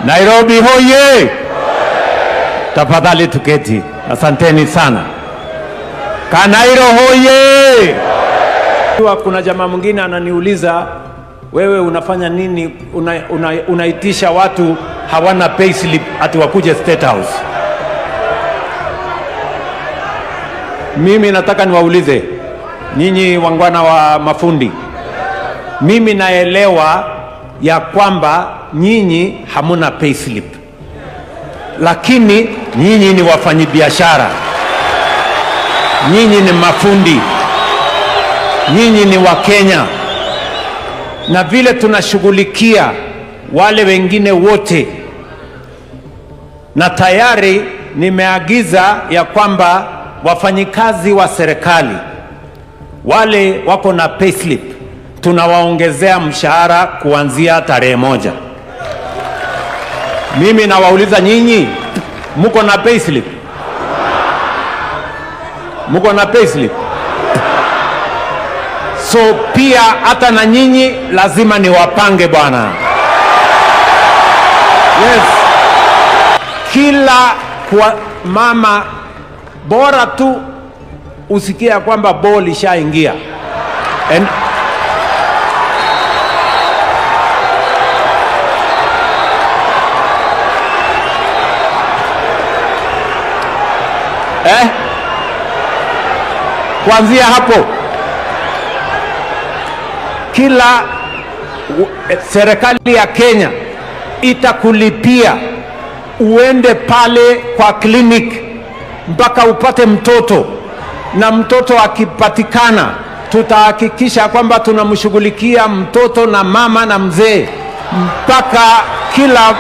Nairobi hoye! Tafadhali tuketi. Asanteni sana. Kanairo hoye! Kuna jamaa mwingine ananiuliza, wewe unafanya nini? Unaitisha watu hawana payslip ati wakuje State House. Mimi nataka niwaulize nyinyi wangwana wa mafundi, mimi naelewa ya kwamba nyinyi hamuna payslip, lakini nyinyi ni wafanyibiashara, nyinyi ni mafundi, nyinyi ni Wakenya, na vile tunashughulikia wale wengine wote, na tayari nimeagiza ya kwamba wafanyikazi wa serikali wale wako na payslip tunawaongezea mshahara kuanzia tarehe 1. Mimi nawauliza nyinyi, muko na payslip? Muko na payslip? So pia hata na nyinyi lazima niwapange bwana. Yes. Kila kwa mama bora tu usikia kwamba ball ishaingia. And kuanzia hapo kila serikali ya Kenya itakulipia uende pale kwa clinic mpaka upate mtoto, na mtoto akipatikana tutahakikisha kwamba tunamshughulikia mtoto na mama na mzee mpaka kila